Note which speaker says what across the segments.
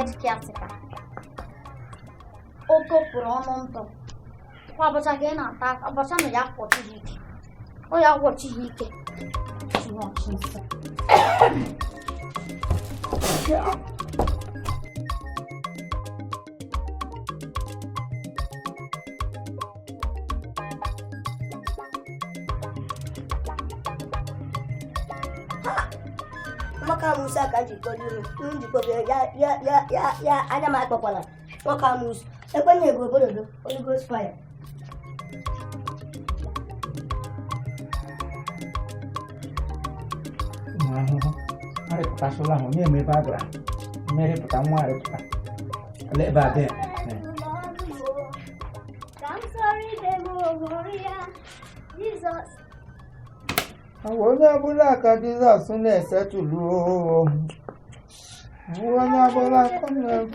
Speaker 1: Village caretaker. Oke pụrụ ọnụ ntụ. Kwa abacha ka ị na-ata, abacha na ya kwọchi ha ike. Ọ ya kwọchi ha ike. Chụrụ ọchị nsọ.
Speaker 2: Nwoke amụsụ a ka m ji kpọrọ iru m ji kpọrọ ya ya ya ya ya anya m akpọkwala nwoke amụsụ ekwe na ego obodo Holy Ghost fire.
Speaker 3: Ụmụ ahụhụ arịpụtasịla ahụ onye ma ebe a gara mmerịpụta nwa arịpụta ole ebe a dị.
Speaker 1: Ka m soro ibe m hụrụ ya, Jizọs.
Speaker 3: Ọ bụ onye ọbụla ka Jizọs na-esetụlụ oo. Ọ bụ onye ọbụla ka ọ na-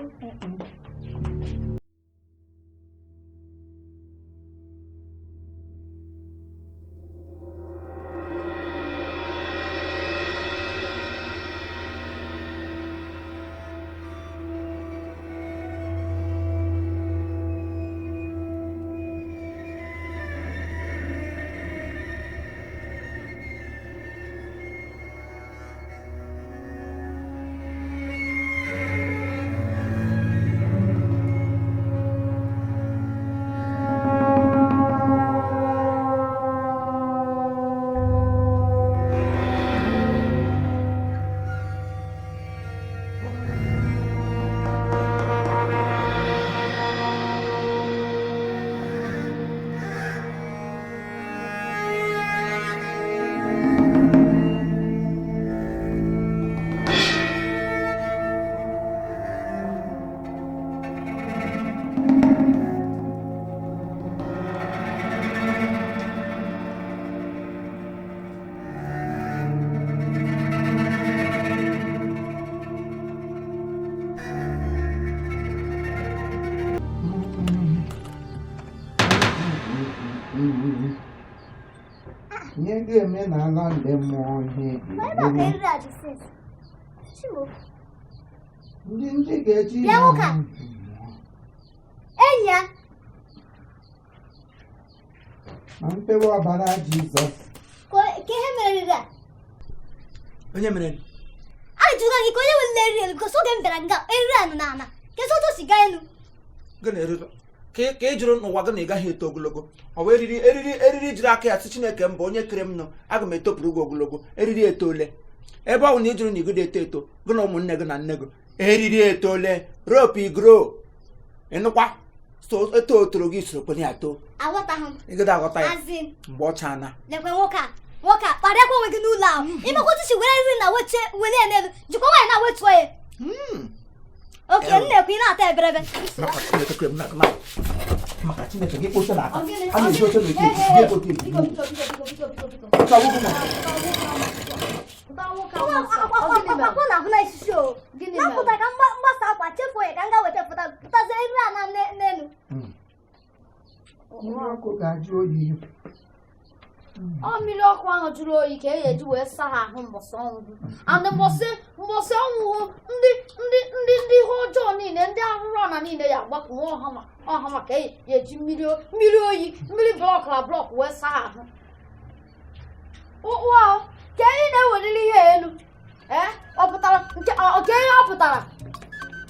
Speaker 3: Ihe ga-eme n'ala ndị mmụọ ihe
Speaker 1: Ebe a ka
Speaker 3: ga-eme.
Speaker 1: eriri a dị sis. Chimo.
Speaker 3: Ndị ndị ga-eji
Speaker 1: Bịa nwoke a. Enyi ya.
Speaker 3: Ma mpewa ọbara Jizọs.
Speaker 1: Ka ka ihe mere eriri a?
Speaker 3: Onye mere?
Speaker 1: A jụrụ gị ka onye weliri eriri elu because oge m bịara nga eriri a nọ n'ala. Kedu otu o si gaa elu?
Speaker 3: Gị na eriri ka ị jụrụ n'ụwa gị na ị gaghị eto ogologo. Ọ bụ eriri eriri eriri jiri aka ya sị Chineke mba onye kere m nụ aga m etopụrụ gị ogologo eriri etole ebe ọ bụ na ị jụrụ na igide eto eto gị na ụmụnne gị na nne gị eriri etole rope igro ịnụkwa so eto otoro gị soro kwenye ya too.
Speaker 1: Aghọtaghị m.
Speaker 3: Ịgide aghọta ya
Speaker 1: Azin.
Speaker 3: mgbe ọ chana.
Speaker 1: Lekwe nwoke a. Nwoke a kparịakwa onwe gị n'ụlọ ahụ. Imekwa otu si were eriri na weche were ya n'elu. Jikwa nwaanyị na-wetuo ya. Oke m na-ekwu ị na-ata eberebe.
Speaker 3: Maka Chineke kere m na maka Chineke gị kpocha n'aka a na-eji oche n'etiti gị ekpote ebi
Speaker 1: Akwụkwọ na-ahụ na isisi o. Napụta ka mgbasa akwa chefuo ya ka m gaa weta pụta pụtazie eriri a na n'elu.
Speaker 3: Mmiri ọkụ ga-ajụ oyi.
Speaker 1: Ọ mmiri ọkụ ahụ jụrụ oyi ka e ga-eji wee saa ha ahụ mbọsị ọnwụ. And mbọsị mbọsị ọnwụ ndị ndị ndị ndị ihe ọjọọ niile ndị arụrụ ana niile ya agbapụ nwa ọha ma ọha maka e ya eji mmiri mmiri oyi mmiri block na block wee saa ha ahụ. Ụkwụ ahụ ka anyị na-eweliri ihe elu. Ee, ọ pụtara nke ọ ka ihe ọ pụtara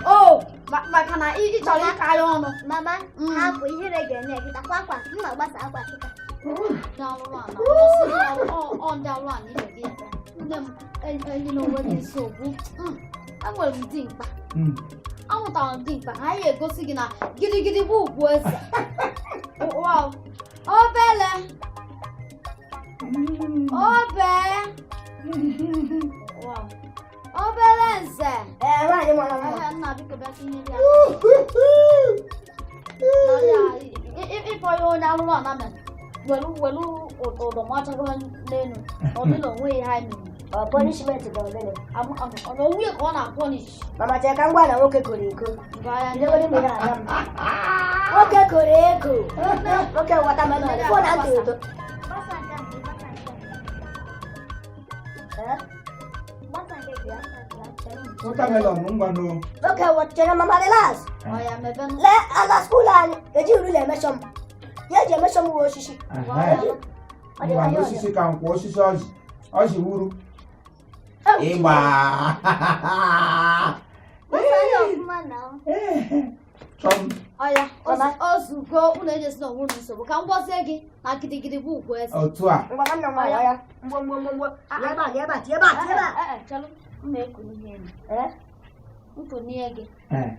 Speaker 1: o maka na ị chọrọ ịka ya ọnụ.
Speaker 4: Mama, hapụ ihere ga-eme kịta kwa akwa m na-agbasa akwa kịta.
Speaker 1: Ndị alụrụ ala, ọ ndị alụrụ ala ibe gị ya. Nne m enyi na onwe gị nsogbu. Enwere m dimkpa. Amụtara m dimkpa ka anyị egosi gị na gidigidi bụ ugwu eze. Wow. Obele. Obe. Wow. Obele nze.
Speaker 2: Ee, nwaanyị mara mma.
Speaker 1: Ehe, nna biko bịa ka ihe bịa. Ịkpọ ya onye alụrụ ala mere. Welu welu ụdọ machago n'elu. Ọ dị na onwe ihe anyị mere.
Speaker 2: Ọ punishment ka ọ gịnị?
Speaker 1: Ọ na onwe ka ọ na-apọnish.
Speaker 2: Mama chee ka m gwa na nwoke koro eko. Ndegodi mmiri ala m. Nwoke koro eko. Nwoke watermelon. Fọ na ntị ụtọ.
Speaker 4: Gbasa nke a, gbasa nke a.
Speaker 2: Ee?
Speaker 4: Gbasa nke gị, gbasa nke a.
Speaker 3: Watermelon ngwanụ.
Speaker 2: Nwoke wọchere mama relax.
Speaker 1: Ọ ya mebe nụ.
Speaker 2: Lee ala school anyị ejighị rula emeasure m. Ihe eji emeasure m wụ osisi.
Speaker 3: Ehe. Ngwa na osisi ka nkwụ osisi ọjị ọjị wuru ịgba.
Speaker 4: Gbasa ya ọfụma na.
Speaker 3: Chọm.
Speaker 1: Ọ ya ozugo unu enyezina onwe unu nsogbu ka m gwazie gị na gidigidi bụ ugwu eze.
Speaker 3: Otu a.
Speaker 2: Ngwa nwanne m nwaanyị ọ ya. Mgbo mgbo mgbo mgbo. Lie ebe a lie ebe a tie ebe a tie ebe a.
Speaker 1: Ee, ee, chelụ m na-ekuni ihe elu.
Speaker 2: Eh?
Speaker 1: Nkunie gị
Speaker 3: Ee.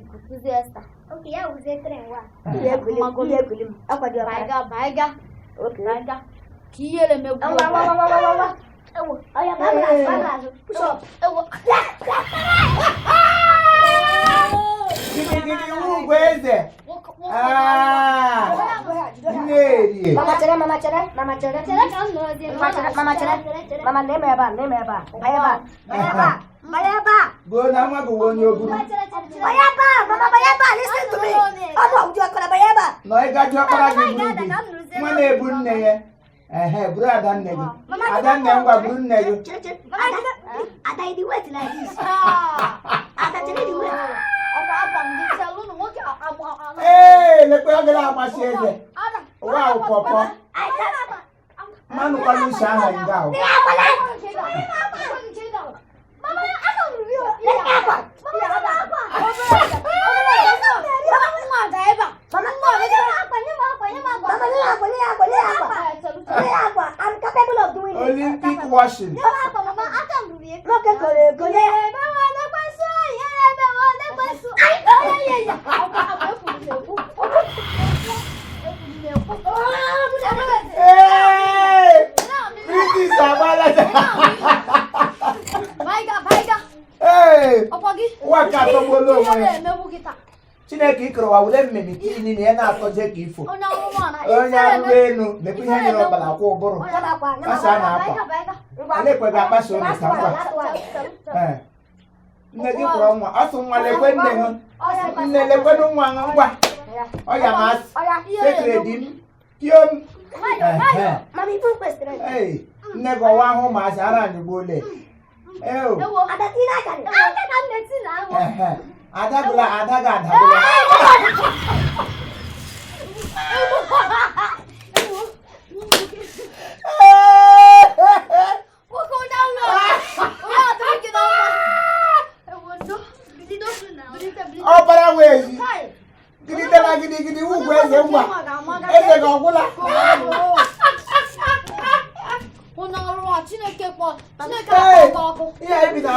Speaker 1: ikukuzie Esta.
Speaker 4: Okay, ya wuzie tren wa.
Speaker 2: Ihe ekuli m, ihe ekuli m. Akwa dị ọkara.
Speaker 1: Baiga baiga
Speaker 2: Okay.
Speaker 1: baiga ka ihere megbuo
Speaker 2: Ngwa ngwa ngwa ngwa ngwa.
Speaker 4: Ewo, ọya baa m n'azụ, baa m n'azụ.
Speaker 1: Push up. Ewo.
Speaker 3: Gidigidi wụ ugwu eze.
Speaker 1: Nwoke nwoke.
Speaker 3: Ah, nne erie.
Speaker 2: Mama chere, mama chere, mama chere.
Speaker 4: Chere ka m nọrọzie.
Speaker 2: Mama chere, mama chere. Mama na-eme ebe a, na-eme ebe a. Banye ebe a, banye ebe a, banye ebe a.
Speaker 3: Gbuo na nwa gị wụ onye oburu.
Speaker 4: Chere, chere, chere.
Speaker 2: Banye ebe a, mama banye ebe a, listen to me. Ọ bụ ụdị ọkara banye ebe a.
Speaker 3: Nọ ịgaji ọkpara gị buru gị. Nwa na-ebu nne ya. Ehe, buru ada nne gị. Ada nne ngwa buru nne gị.
Speaker 2: Chere, chere. Ada, Ada, you dey wait like this. Ada, chere, you dey wait.
Speaker 1: Ọkwa agwa m gị chelụ nụ nwoke agba ala.
Speaker 3: Ee, lekwe ọ gara amasị eze.
Speaker 1: Ada.
Speaker 3: Ụwa ahụ pọpọ.
Speaker 2: I can't.
Speaker 3: Mmanụ kwala uche aha nga ahụ.
Speaker 4: Mama, aka m ruru ya.
Speaker 2: Let me akwa.
Speaker 4: Mama, nye m akwa.
Speaker 2: Mama,
Speaker 4: Nye m akwa, nye m akwa, nye m akwa.
Speaker 2: mama, nye akwa, nye akwa, nye akwa. Nye akwa. I'm capable of doing it.
Speaker 3: Olympic washing.
Speaker 4: Nye m akwa, mama, aka m ruru ya.
Speaker 2: Nwoke kọrọ ego nye.
Speaker 4: Emewo n'ekwensu, ihere emewo n'ekwensu.
Speaker 3: Ee, British agbala. Ee, ụwa ka atọgbuola onwe ya. Chineke ikere ụwa were mmemme tinye n'ime ya na-atọje ka ifo. Onye arụrụ elu lekwa ihe nyere ọbara akwa ụbụrụ.
Speaker 2: Nye m akwa, nye m
Speaker 3: Kpasa
Speaker 2: akwa.
Speaker 3: na akwa. Alekwe ga-akpasa oge ka ngwa. Ee. Nne gị kwụrụ nwa, ọ sị nwa lekwe nne ha. Nne lekwenụ nwa ha ngwa. Ọ ya ma asị. Sekere di m. Pio m. Ehe.
Speaker 2: Mama, ibu kwesịrị.
Speaker 3: Ee, nne gị ọwa ahụ ụmụazị ara anyị gbuole. Eo.
Speaker 2: Ada, tinye aka gị.
Speaker 4: Aka ka m na-eti na ahụ.
Speaker 3: Ehe. Adagụla ada gị adagụla. Ọbara wee ezi. Gididela gidigidi ugwu eze ngwa. Eze gị ọgwụla.
Speaker 1: Ụnụ ọrụ a Chineke kpọ Chineke
Speaker 3: Ee,
Speaker 1: akpọ ọkụ.
Speaker 3: ihe anyị bi na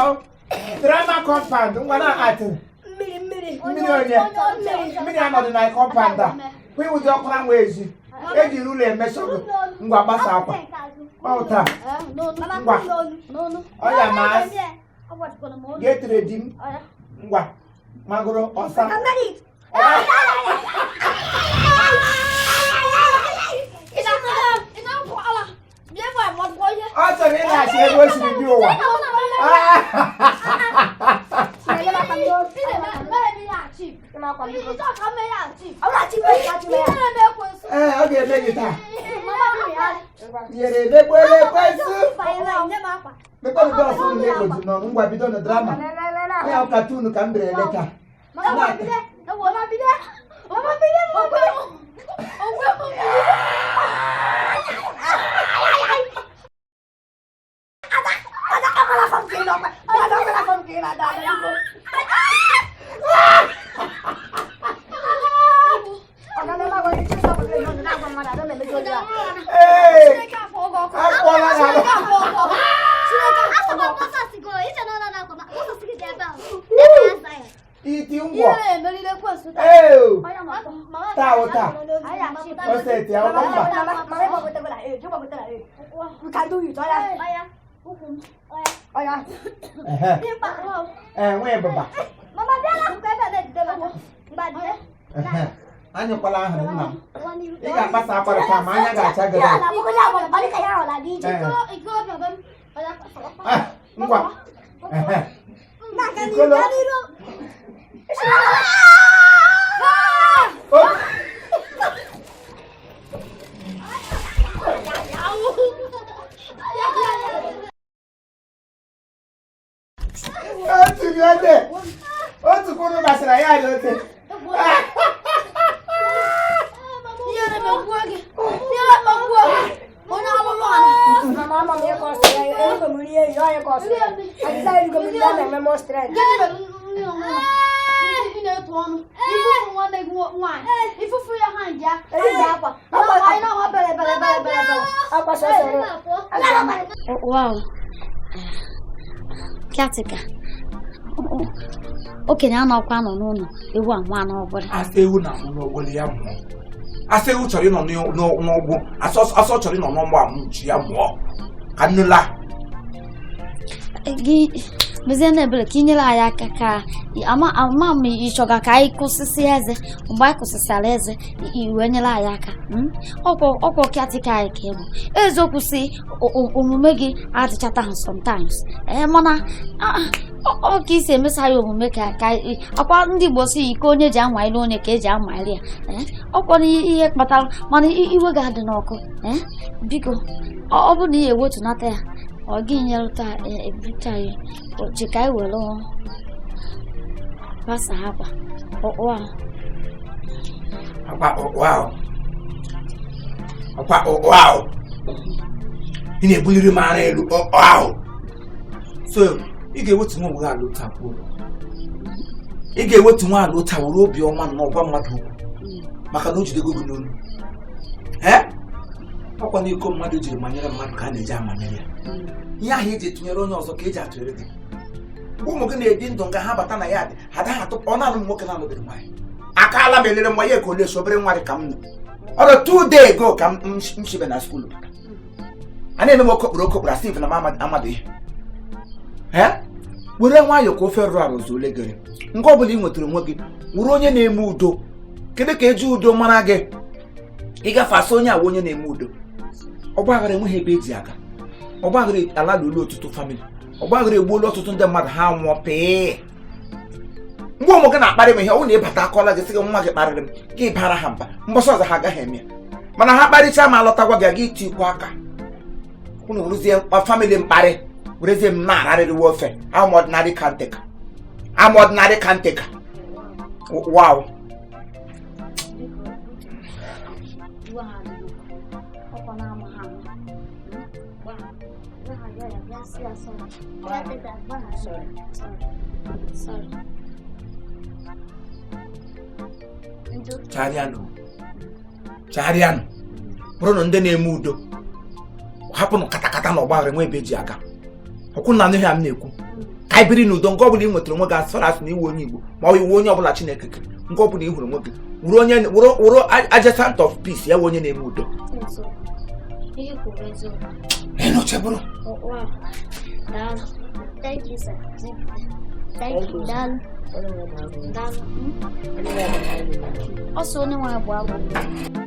Speaker 3: drama compound ngwa na atị.
Speaker 2: Mmiri, mmiri.
Speaker 3: Mmiri onye. Mmiri anọdụ na compound a. Kwa iwuzi ọkpara nwa ezi. Eji rula emeso gị. Ngwa gbasa akwa. Ọ taa. Ngwa.
Speaker 1: N'onu.
Speaker 3: Ọ ya ma asị.
Speaker 1: Agbajikwala m olu.
Speaker 3: Getere di m.
Speaker 1: Ọya.
Speaker 3: Ngwa. Magoro ọsa.
Speaker 2: I'm ready.
Speaker 1: Ị na-apụ ala. Bịa ebe a gbadukwa ihe.
Speaker 3: Ọ chọrọ ịlaghachi ebe o siri bi ụwa.
Speaker 2: Nye m akwa m n'olu.
Speaker 1: Ị na-eme ihe achi.
Speaker 2: Nye m akwa m
Speaker 1: Ị
Speaker 2: n'olu.
Speaker 1: chọọ ka m mee ya achi.
Speaker 2: Ọ bụrụ achị iwe, achị iwe ya.
Speaker 1: Ihere m ekwensu.
Speaker 3: Ee, ọ ga-eme gị taa.
Speaker 1: Mama m ya.
Speaker 3: Nyere emegbuola ekwensu.
Speaker 4: Nye m akwa.
Speaker 3: Mekwanụ dọsụ m na-ekpoju n'ọnụ ngwa bido na drama. Ya cartoon ka m bere ele taa.
Speaker 1: Mama bido. Mama bido. Mama bido. Okwe m. Okwe m.
Speaker 2: Ada, akwala afọ m ka ị nọ. Ada, akwala afọ m ka ị nọ. Ada, ada, biko. Ọ ga na-eme agwa gị, Chineke ọ bụla ihe ọzọ na-agwa mmadụ, ada na-emechi oge a.
Speaker 3: Ee,
Speaker 1: Chineke afọ gị ọkụ.
Speaker 3: akpọla na
Speaker 1: Chineke afọ gị ọkụ. Chineke afọ
Speaker 4: Akwa
Speaker 1: gị
Speaker 4: m
Speaker 1: ọkụ.
Speaker 4: gbasasịgo, iche na ọ na-akwa m, gbasasị gị dị ebe ahụ. Ebe a asa ya.
Speaker 3: iti ngwọ.
Speaker 1: Ihere emerila ekwensu taa.
Speaker 3: Ee,
Speaker 1: Ọya ma mama.
Speaker 3: taa wụ taa.
Speaker 1: Anyị achị.
Speaker 3: O seti ya
Speaker 2: Mama,
Speaker 3: ụkwụ mba.
Speaker 2: mama, mama, ịgbagotego na age, ịgbagotego na age. We can do it, oya.
Speaker 4: Ọya,
Speaker 1: Ukwu m.
Speaker 4: ọya.
Speaker 2: Oya.
Speaker 3: Ehe.
Speaker 4: Dimkpa.
Speaker 3: Ee, nwee bụba.
Speaker 4: Mama bịa n'akụkụ ebe a na-ejide m aka. Mgba jide.
Speaker 3: Ehe. Anyụkwala ahụrụ nna m.
Speaker 4: Gawa n'iru.
Speaker 3: Ị ga-akpasa akwara taa ma anya ga-acha gị.
Speaker 2: Ya na akwụkwọ ya agwa, ọ dị ka ya hụrụ ala ije.
Speaker 3: Ee.
Speaker 1: Iko ọbịa be m. Ọya.
Speaker 3: Ah, ngwa. Ehe.
Speaker 4: Na-aga n'iru,
Speaker 3: Ikolo.
Speaker 4: gaa n'iru.
Speaker 3: O. Asịkwa unu gbasara ya dị ote.
Speaker 1: Ihere megbuo gị. Ihere megbuo gị. Onye alụlụ ala.
Speaker 2: Mama, ama m ihe ka ọ sịrị ya. Erigo m nri ehi, ọ ya ka ọ sịrị ya. Adịza erigo m nri, a na-eme more strength.
Speaker 1: Gịnị mere nne onwe ya? Ị na-etu ọnụ. Ifufu nwanne gị nwaanyị. Ifufu ya ha nji ya. Eji akwa. Anyị na-ama bere bere bere bere bere.
Speaker 2: Akwa sọsọ.
Speaker 1: Wow. Caretaker. Okenye anọkwa nọ n'ụlọ ewu amụọ anọ ọbụla.
Speaker 3: Asa ewu na-amụ n'ogboli ya mụọ. Asa ewu chọrọ ịnọ n'ụgbọ. Asa ọ chọrọ ịnọ n'ụgbọ amụ ji ya mụọ. Ka nnụla.
Speaker 1: Gị mezie na ebere ka ị nyere anyị aka ka ama ama m ịchọga ka anyị kwụsịsị eze mgbe anyị kwụsịsịara eze i wee nyere anyị aka ọkwọ caretaker anyị ka ịbụ eziokwu si omume gị adịchata ha sometimes ee mana ọ ka isi emesa ya omume ka akwa ndị Igbo si iko onye ji anwa ilu onye ka eji anwa ilu ya ee ọkwa na ihe kpatara mana iwe ga-adị n'ọkụ ee biko ọ bụrụ na ị ewetunata ya ọ gị nyerụta ebute anyị oche ka anyị were gbasa akwa ọkpụ ahụ.
Speaker 3: Akwa ọkpụ ahụ. Akwa ọkpụ ahụ. Ị na-ebuliri m ara elu ọkpụ ahụ. So ị ga-ewetu nwa onwe gị ala otu abụọ. Ị ga-ewetu nwa ala otu a were obi ọma na ọgwa mmadụ okwu maka na o jidego gị n'olu. Ee? Ọkwa na iko mmadụ jiri manyere mmadụ ka a na-eji amanyere ya. Ihe ahụ eji etụnyere onye ọzọ ka eji atụnyere gị. Mgbe ụmụ gị na-ebi ndụ nga ha bata na ya dị ha adaghị atụ ọ na-anụ m nwoke na-anụbeghị nwaanyị. Akaala m elere nwa ya ka ole so obere nwa dị ka m nọ. Ọrụ 2 day ago ka m shibe na school pụta. A na-eme m okokporo okokporo asị na m amadụ ihe. Ee? Were nwayọọ ka ofe rụrụ arụ zuole gịrị. Nke ọbụla ị nwetara onwe gị were onye na-eme udo. Kedu ka eji udo mara gị? Ịgafe asị onye awa onye na-eme udo. Ọgbaghara enweghị ebe eji aga. Ọgbaghara alalụla ọtụtụ family. Ọgbaghara egbuola ọtụtụ ndị mmadụ ha nwụọ pịị. Mgbe ụmụ gị na-akparị m ihe ọ bụrụ na ịbata akọla gị sị gị nwa gị kparịrị m gị bara ha mba mbọsị ọzọ ha agaghị eme ya mana ha kparịchaa ma alọtagwa gị aga itikwa aka unu werezie family mkparị werezie m na-ararịrịwa ofe. I'm ordinary caretaker. I'm ordinary caretaker. Wow.
Speaker 1: Iwe ha dị n'ọkụ. Ọkwa na-ama ha ama. Gbaghara ya, bịa sị ya sorry.
Speaker 2: Sorry.
Speaker 1: Sorry.
Speaker 3: Chagharịanụ, chagharịanụ, bụrụnụ ndị na-eme udo. Hapụnụ katakata na ọgbaghara nwe ebe eji aga. Ọkwụ na anụghị m na-ekwu ka anyị biri n'udo. Nke ọbụla ị nwetara onwe gị as far as na iwe onye Igbo ma ọ iwe onye ọbụla Chineke kere, nke ọbụla ị hụrụ onwe gị wụrụ onye wụrụ agent of peace, ya wụ onye na-eme udo.
Speaker 1: Eziokwu. Ihe kwuru eziokwu.
Speaker 3: Ịnọche bụrụ.
Speaker 1: Wow. Daalụ.
Speaker 4: Thank you, sir. Thank you, Daalụ.
Speaker 1: Daalụ. Ọ sị onye nwe agba agwụ.